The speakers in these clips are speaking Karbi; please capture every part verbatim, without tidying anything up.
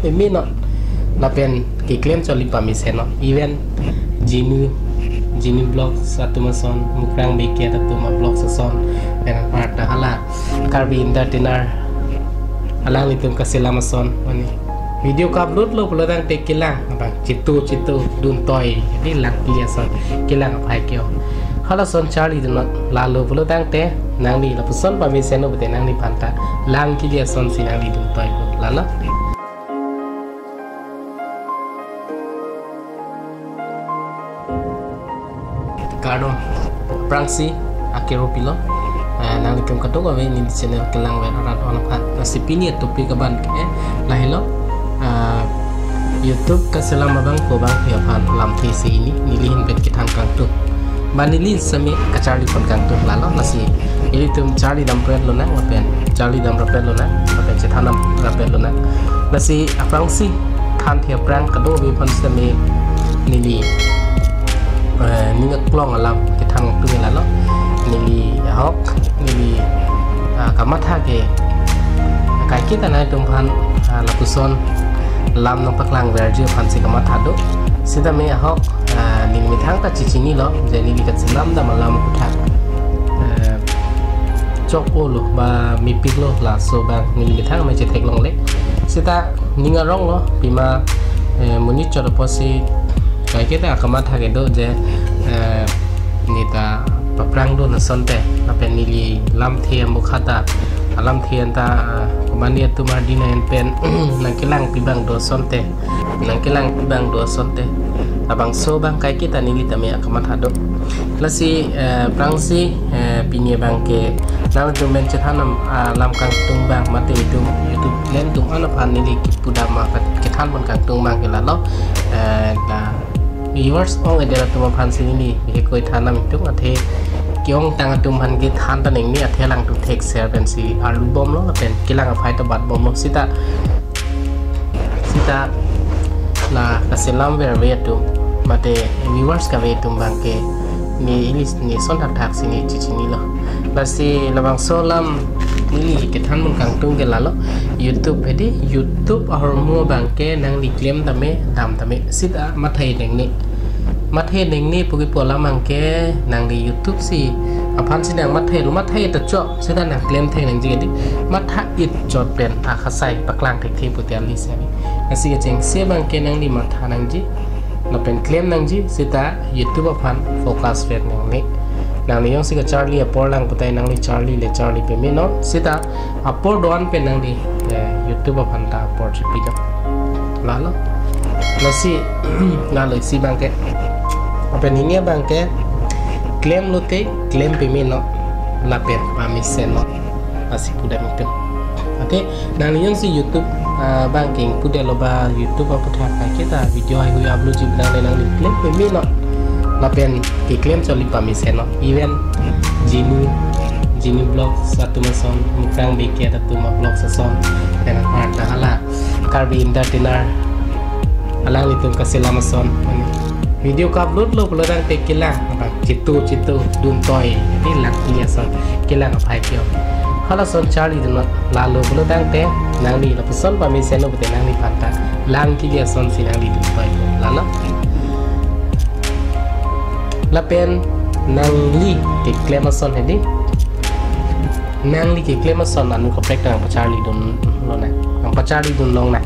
Peme non, lapen keklem chotji pamesen non. Even Jinu, Jinu Vlogs atum ason, Mukrang Bey Cat atum a-vlogs ason, pen apar ta hala Karbi Entertainer, alanglitum kaselam ason, mane video ka-upload lo pulo tangte kelang abang chitu chitu dun toi, di langkili ason kelang aphai ke-ong. Halason charlidun non, lalo pulo tangte nangli lapuson pamesen non pute nangliphan ta langkili asonsi nangli dun toi, lalo. Kardom, aphrangsi akero pilo. Eh, nanglitum kadokave neli channel kelangver arat on aphan. Lasi pini a-topic abang ke, eh, lahelo. Ah, YouTube kaselam abang ko bang ke aphan lamthe isi neli ahin pen kethan kangtung. Ba neli semi kacharli pon kangtung, lalo. Lasi ilitum charlidam pret lonang, lapen charlidam rapet lonang, lapen chethandam rapet lonang. Lasi aphrangsi thanthe aphrang kadokave aphan semi neli, eh, ning aklong alam kethan kangtung, lalo. Neli ahok, neli, ah, kamatha ke kaiketa nanglitum aphan, ah, lapuson lam nangpaklangverji aphansi kamatha do. Sitame ahok, ah, ning methang ta chechinilo, je neli kachelamdam alam aphuthak, eh, chok-olo ba mepiklo, laso abang neli methang me chetheklongle. Sita ning aronglo, pima, eh, monit chot apotsi kaiketa kamatha kedo je, eh, neta paprang do asonte, lapen neli lamthe amokha ta, alamthe anta, ah, komane atum ardi na en pen nangkelangpi abang do asonte, nangkelangpi abang do asonte, labangso abang kaiketa neli tame akamatha do. Lasi, eh, aphrangsi, eh, pini abang ke nangtum pen chethandam, ah, lam kangtung abang mate itum YouTube klem atum an aphan neli kipudam, ah, kethan pon kangtung abang ke lalo. Eh, la viewers ong-edetlo atum aphansi neli bihek koi thandam itum, athe ke-ongtang atum aphan kethan ta nangne, athe alangtum thekser pensi arlu bomlo, lapen kelang aphai ta bat bomlo. Sita, sita la kaselamverve atum mate viewers kave atum abang ke ne ili ne ason thakthaksi ne chechinilo. Lasi labangso alam neli kethan pon kangtung ke lalo. YouTube hedi, YouTube ahormu abang ke nangli klem tame, dam tame, sita matha-i nangne. Matha-i nangne pu kipu alam abang ke nangli YouTube si aphansi nangmathalo, matha-i ta chok, sita nangklem thek nangji hedi. Matha-i chot pen akhasai paklang thekthe pute ali sari. Lasi kechengsi abang ke nangli matha nangji, lapen klem nangji, sita YouTube aphan focus vet nangne. Nangli jongsi kacharli apor lang putai nangli charlile charli peme non, sita apor do-an pen nangli, eh, YouTube aphan ta apor chepi do. Lalo. Lasi, lalo isi abang ke. Lapen hini abang ke, klemlote klem peme non, lapen pamesen non. Lasi pudam itum. Athe nangli jongsi YouTube, ah, abang ke pudamlo ba YouTube aphuthak kaiketa video haihui upload ji abang le nangli klem peme non, lapen keklem chotji pamesen non. Even Jinu, Jinu Vlogs atum ason, Mukrang Bey Cat atum a-vlogs ason, pen apar ta hala Karbi Entertainer, alanglitum kaselam ason, mane video ka-upload lo pulo tangte kelang abang chitu chitu dun toi, di langkili ason kelang aphai ke-ong. Halason charlidun non, lalo pulo tangte nangli lapuson pamesen non pute nangliphan ta langkili asonsi nangli dun toi, lalo. Lapen nangli keklem ason hedi, nangli keklem ason anu kaprek nangpacharlidun lonang, nangpacharlidun lonang.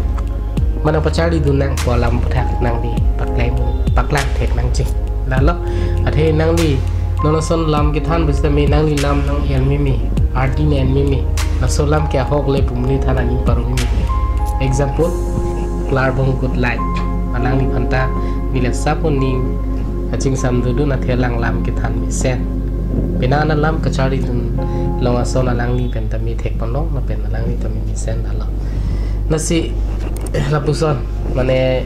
Mane pacharlidun nang pu alam aphuthak nangli paklang, paklang thek nangji. Lalo, athe nangli non ason lam kethan pusitame nangli lam nang-el meme, ardi nang-en meme. Laso alam ke ahok le pu monit aphan aning paro meme. Example, Klarbong Good Life. Alangliphan ta neli asap aning kachingsam dodun, athe alang lam kethan mesen. Penang alam kacharlidun long ason alangli pen tame thek ponlong, lapen alangli tame mesen, lalo. Lasi, eh, lapuson, mane,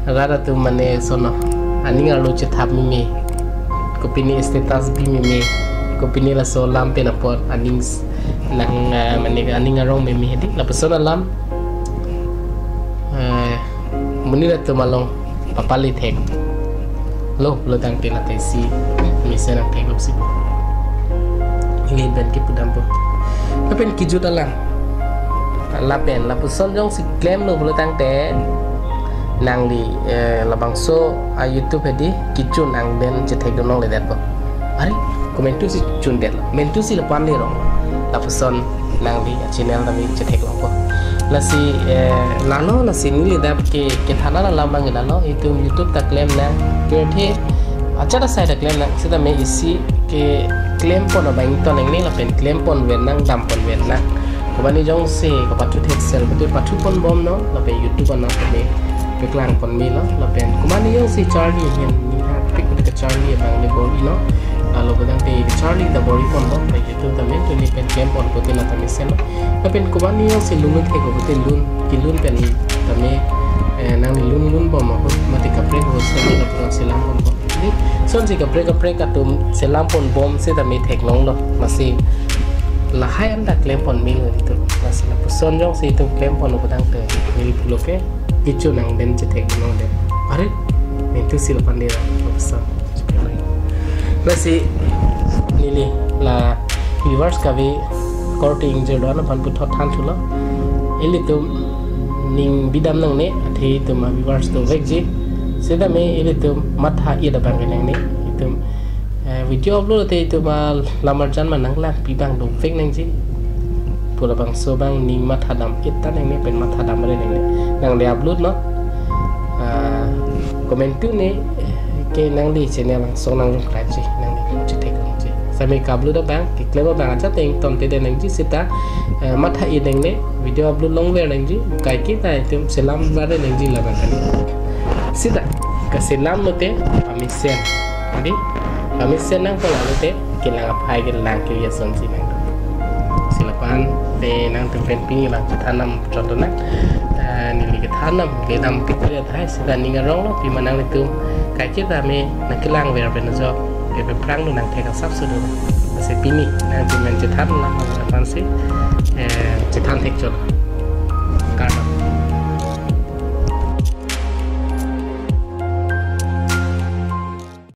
rat atum mane sono, aning arlo chethap meme, kopine status bi meme, kopine laso alam pen apot aning s-, nang, eh, mane aning arong meme hedi, lapuson alam, eh, monit atum along papali theklo pulo tangte late isi mesen nangtheklo pusi. Ili pen kipudampo. Lapen kejut alam. Lapen lapuson jongsi klemlo pulo tangte nangli, eh, labangso a YouTube hedi kechun angden chethekdun longledetpo. Are, komantusi chundetlo, mantusi lapu-an le rong. Lapuson nangli a channel tame chetheklongpo. Lasi, eh, lalo lasi neli ladak ke, kethan alam abang lalo, itum YouTube ta klem nang, pirthe ajat asai ta klem nang, sitame isi keklempon abang ington nangne lapen klempon ven nang, dampon ven nang. Kobani jongsi kapathu theksel pute pathuponbomnon, lapen YouTube anat tame paklangpon melo, lapen kobani jongsi charli ahin ninghapik pute kacharli abang le bor-ino. Lalo putangte charli ta bor-iponbom, lapen YouTube tame tuni pen klempon pute la tame selo. Lapen kobani jongsi lun thek pute lun, kelun pen tame, eh, nangli lun lunbom ahut mate kaprek ahut sitame lapuson selamponbom. Di, sonsi kaprek kaprek atum selamponbom sitame theklonglo. Lasi lahai anta klempon melo itum. Lasi lapuson jongsi itum klempon putangte neli pulo ke kechun angden chethekdun longledet. Are, mantusi lapu-an le rong lapuson. Lasi neli la viewers kave korte ingjir do-an aphan puthot thanthulo. Ilitum ning bidam nangne, athe itum a viewers dovekji. Sitame ilitum matha-et abang ke nangne. Itum, eh, video upload te itum alamarjan ma nanglangpi abang dovek nangji pu labangso abang ning mathadam-et ta nangne, pen mathadam re nangne. Nangli upload non. Ah, komantu ne, eh, ke nangli channel angsong nangjongkreji, nangli chetheklongji. Sitame ka-upload abang, keklem abang ajat ingtontedet nangji seta, eh, matha-et nangne, video upload longver nangji, kaike ta itum selam vare nangji labang kali. Seta kaselam lote pamesen. Adi, pamesen nangpo lalote kelang aphai kelang ke-oi asonsi nangtum. Si lapu-an te nangtum pen pini lang chethan nam chot nang. Eh, neli kethan nam, kedam pikri athai seta ning aronglo, pima nanglitum kaike tame nangkelangver pen ajo kepaphrangdun nangthek asapso do. Lasi pini nangtum pen chethan nam aphansi, eh, chethan thekchot. Kardom.